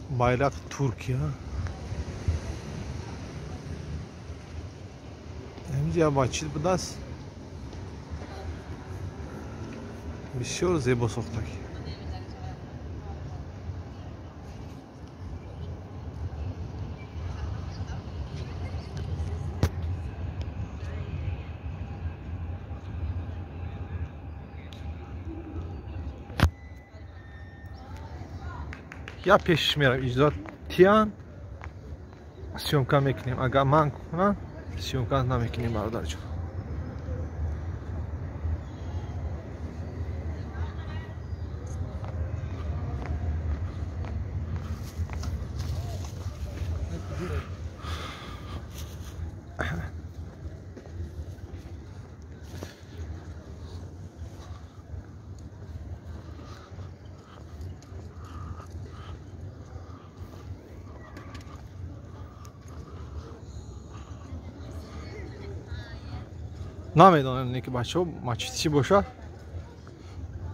Байрақи Туркия. Ҳаминҷо як масҷид будааст. Бисёр зебо сохтагӣ. Я пешиш мерам, иҷозат тиян, съёмка мекунем. Агар ман кунам, съёмка намекунем, бародарҷон. Намедонам, ки бачаҳо масҷид чӣ бошад.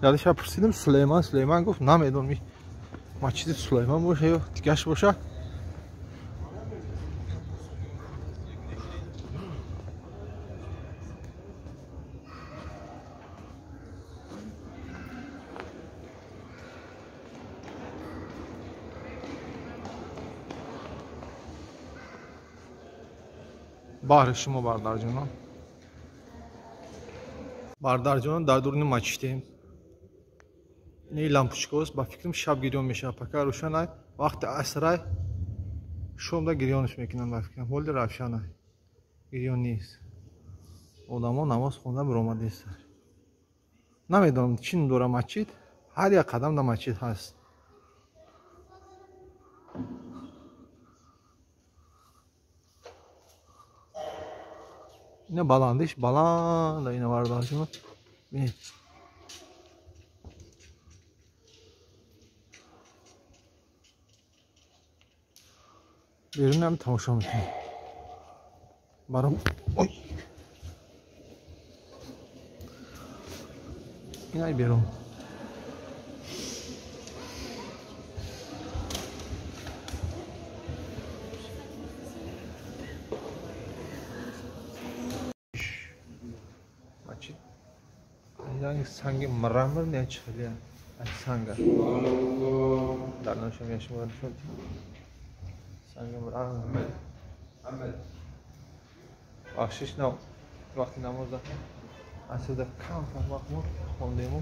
Ядиша пурсидим, Сулейман, Сулейман гуфт намедонам, масҷиди Сулейман боша ё дигаш боша. Баҳри шумо, бародарҷонон. Бародарҷонон, дар дуруни масҷидем. Ин лампочкаост, ба фикрам шаб гирён мешавад, пока рӯшанай, вақти асрай шомда гирёнш мекунанд, ба фикрам. Ҳоли равшанай, гирён нест. Одамо намоз хонда биромадестанд. Намедонам чӣ дора масҷид, ҳар як қадам дар масҷид ҳаст. Ина баландиш баланд, ина бародарҷонон. Бинед. Берунам тамошо мекунем. Баром ой. Инай берун. Санги мрамор не чхали, а санга. Дар нашам яшма шуд. Санги мрамор. Бахшиш на вақти намоза асрда кам вақт мо хондему.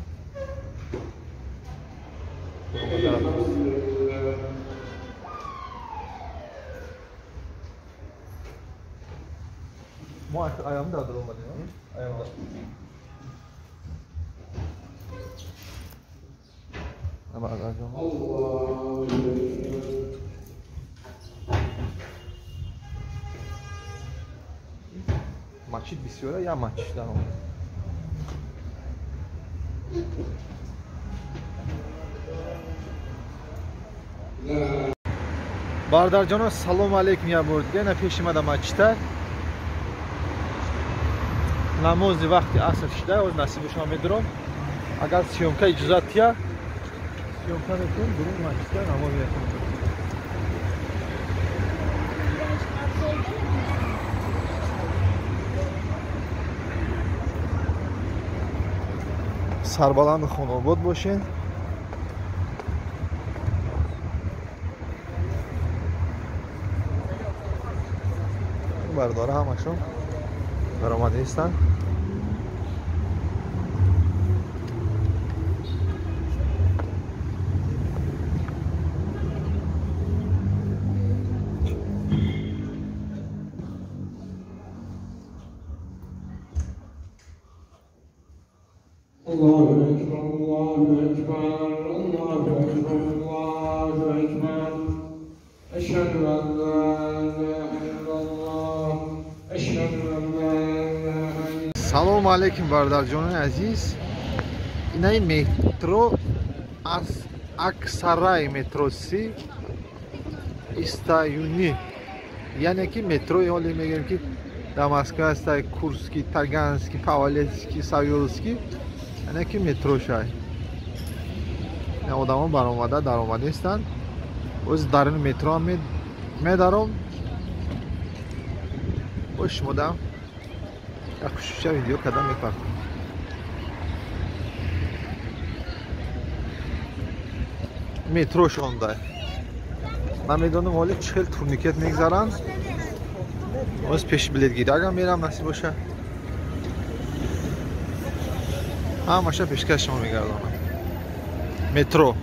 Мо аямда даромадем, аямда. Масҷид бисёра, я масҷид даромад. Бародарҷонон, салому алейкум як бор дига. Ина пеши ма дар масҷида намози вақти аср шуда, оз насиби шумо медурам. Агар съёмка иҷозат тия, съёмка мекунем, дурун масҷида намоз мехонем. Сарбаланду хонобод бошед. Бардора ҳамашон баромада ҳастанд. Allahu Ekber, Allahu Ekber, Allahu Ekber, Allahu Ekber. Eşhedü en la ilahe illallah, eşhedü en la ilahe illallah. Салом алейкум, бародарҷонони азиз. Инаи метро аз Аксарай метроси Истаюни, яъне ки метрои ҳоле мегӯем ки дар Москва ҳастай Курский, Таганский, Павелецкий, Савёлский, яъне ки метро шай. Одамо баромада даромада ҳастанд. Оз даруни метро медаром. Бо шумодам як хушуша видео кардам мепартам. Метро шонда. Намедонам ҳоле чӣ хел турникет мегзаранд. Оз пеши билетгирагам мерам, насиб боша. Ҳамаша пешкаш шумо мегардонам. Метро.